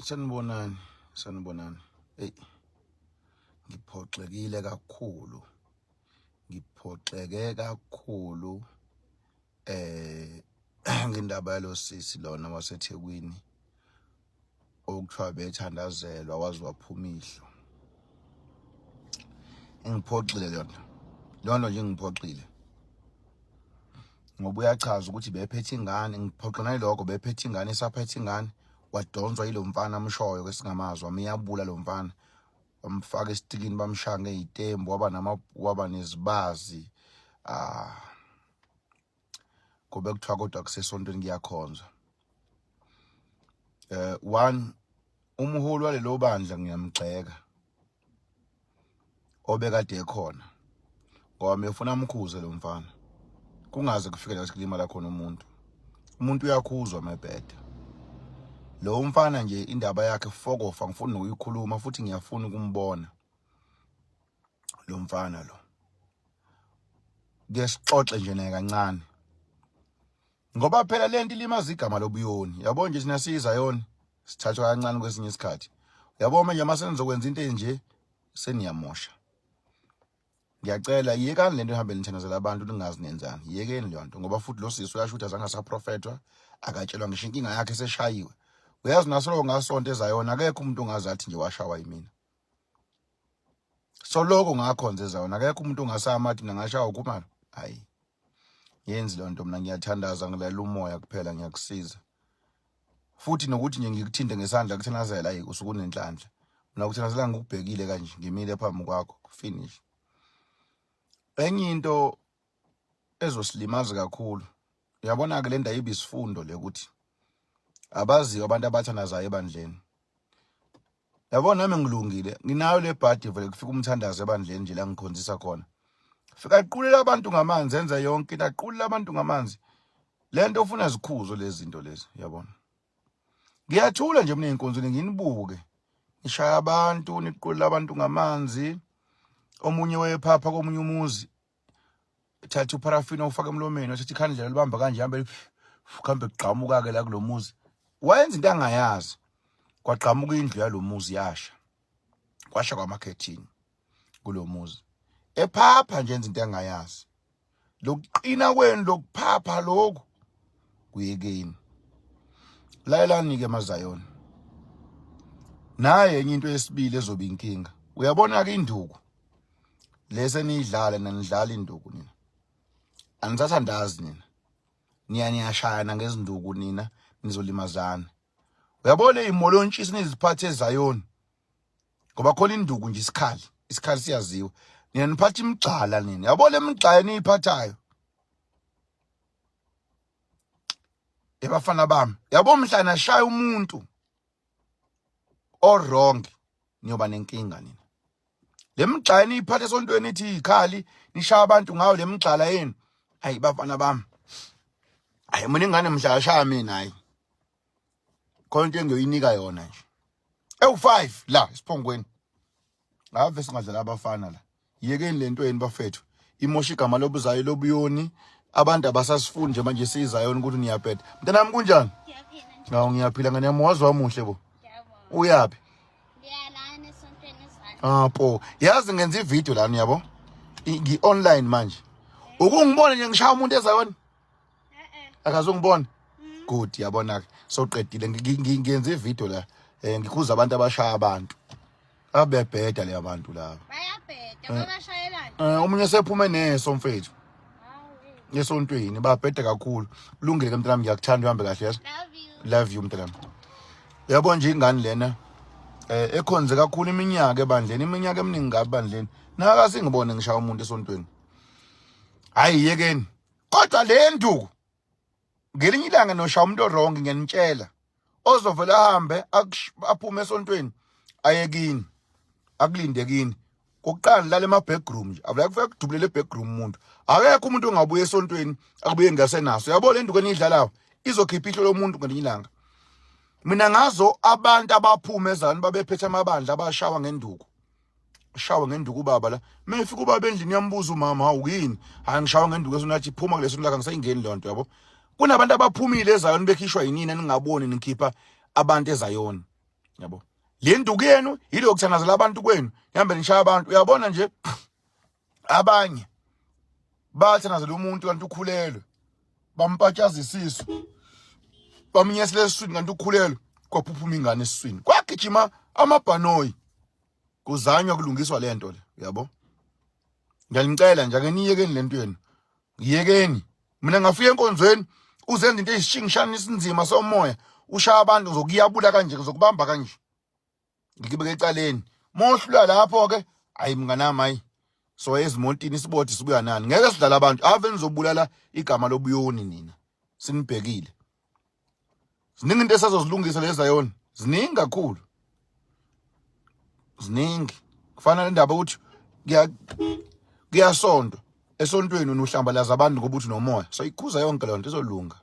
Sanibonani, sanibonani. Hey, ngiphoxekile kakhulu. Ngiphoxeke kakhulu eh ngendaba yalosisi lona waseThekwini okuthiwa bethandazelwa waze waphuma ihlo. Ingiphoxile leyonto. Leyonto nje ingiphoxile. Ngoba uyachaza ukuthi bephethe ingane, ngiphoxa nalokho bephethe ingane esaphethe ingane wadonswa yilo mfana amshoyo kwesingamazi wamiyabula lo mfana bamfaka esitikini bamshaya ngezitembu waba nama waba nezibazi ah kube kuthiwa kodwa kusesontweni kuyakhonzwa eh one umholi walelo bandla ngiyamgxeka obekade ekhona ngoba mefuna amkhuze lo mfana kungaze kufike la kulimala khona umuntu umuntu uyakhuzwa mebheda lo mfana nje indaba yakhe fokofa ngifuna nokuyikhuluma futhi ngiyafuna ukumbona lo mfana lo ke sixoxe nje naye kancane ngoba phela lento ilimaza igama lobuyoni yabo nje thina siyizayoni sithathwa kancane kwesinye isikhathi yabo manje uma senizokwenza into enje seniyamosha ngiyacela yekani lento ihambe nithandazela abantu ningazi nenzani yekeni leyo nto ngoba futhi lo sisi uyasho ukuthi azange asaprofethwa akatshelwa ngisho inkinga yakhe eseshayiwe uyazi nasoloko ngasonto ezayona akekho umuntu ongazi athi nje washawa yimina soloko ngakhonza ezayona akekho umuntu ongasama athi mina ngashawa ukhumalo hayi yenzi leyo nto mina ngiyathandaza ngilalela umoya kuphela ngiyakusiza futhi nokuthi nje ngikuthinte ngesandla kuthanazela ayi usuke unenhlanhla mina kuthanazela ngikubhekile kanje ngimile phambi kwakho finish enye into ezosilimaza kakhulu uyabona ke le ndawo ibisifundo le ukuthi abaziyo abantu abathandazayo ebandleni yabo nami ngilungile nginayo le bhadi vele kufika umthandazo ebandleni nje la ngikhonzisa khona fika aqulela abantu ngamanzi enze yonke into aqulela abantu ngamanzi lento ufuna zikhuzo lezi zinto lezi yabona ngiyathula nje mina ey'nkonzweni nginibuke nishaya abantu niqulela abantu ngamanzi omunye wayephapha komunye umuzi thatha upharafini ufake emlomeni wathatha ikhandlela libamba kanje hambe kuhambe kugqamuka-ke la kulo muzi wayenza into angayazi kwagqamuka indlu yalo muzi yasha kwasha kwamakhethini kulo muzi ephapha nje enza into angayazi lokuqina kwenu lokuphapha lokhu kuyekeni lalelani-ke mazayoni naye enye into yesibili ezoba inkinga uyabona-ke induku lese niyidlale nanidlala induku nina anisathandazi nina niya niyashayana ngezinduku nina nizolimazana uyabona izimolontshisi niziphathe ezayoni ngoba khona induku nje isikhali isikhali siyaziwa nina niphatha imigxala nina yabo le migxala eniyiphathayo ebafana bami yabo mhla nashaya umuntu o-wrong niyoba nenkinga nina le migxala niyiphatha esontweni ithi izikhali nishaya abantu ngayo le migxala yenu hayi bafana bami hayi mina ingane mhla ashaya mina hayi khona into engiyoyinika yona nje ewu-5 la esiphongweni ave singadlala abafana la yekeni lento yenu bafethu imosha igama lobuzayo lobuyoni abantu abasasifuni nje manje siyizayona ukuthi niyabheda mntanami kunjani hawu ngiyaphila ngane yami wazi wamuhle bo uyaphi ah po yazi ngenza ivideo lana uyabo ngi-online manje ukungibona nje ngishaya umuntu ezayona akazungibona good yabona ke soqedile ngiyenza ivideo la eh ngikhuza abantu abashaya abantu abebheda le abantu laba bayabheda eh. babashayelana eh omunye sephume neso mfethu esontweni babheda kakhulu kulungile ke mntanami ngiyakuthanda uhambe kahle yazi love you love you mntanami yabo nje ingane lena eh ekhonze kakhulu iminyaka ebandleni iminyaka eminingi kabi ebandleni naka singibone ngishaya umuntu esontweni hayi yekeni kodwa le nduku ngelinye ilanga noshaya umuntu orong ngiyanitshela ozovela ahambe aphume esontweni aye kini akulinde kini kokuqala lala ema backroom nje avula kufika kudubulele backroom umuntu akekho umuntu ongabuya esontweni akubuye ngasenaso yabo le nduku eniyidlalayo izokhipha ihlo lomuntu ngelinye ilanga mina ngazo abantu abaphuma ezani babephethe amabandla abashawa ngenduku shawa ngenduku ubaba la mayifika ubaba endlini yambuza umama hawu yini hayi ngishawa ngenduku esonathi phuma kuleso laka ngisayingeni leyo nto yabo kunabantu abaphumile ezayoni bekhishwa yinina ningaboni nikhipha abantu ezayoni Yabo, le nduku yenu yilo yokuthandazela abantu kwenu, nihambe nishaya abantu. Uyabona nje, abanye bathandazela umuntu kanti ukhulelwe, bampatshaza isisu, bamnyesela esiswini kanti ukhulelwe, kwaphuphuma ingane esiswini, kwagijima amabhanoyi, kuzanywa kulungiswa lento le. Uyabo, ngiyanicela nje, ake niyekeni lento yenu, yekeni. Mina ngafika enkonzweni uzenza into eyisishingishane isinzima somoya, ushaya abantu, ngizokuyabula kanje, ngizokubamba kanje, ngikubeke ecaleni. Mohlula lapho ke, hayi mnganami, hayi, so ezimontini isibodi sibuya nani, ngeke sidlala abantu. Ave nizobulala igama lobuyoni nina, sinibhekile. Ziningi into esazozilungisa lezayona, ziningi kakhulu, ziningi. Kufana nendaba ukuthi kuyasontwa esontweni, uhlambalaza abantu ngoba uthi nomoya. So ikhuza yonke leyo nto, izolunga.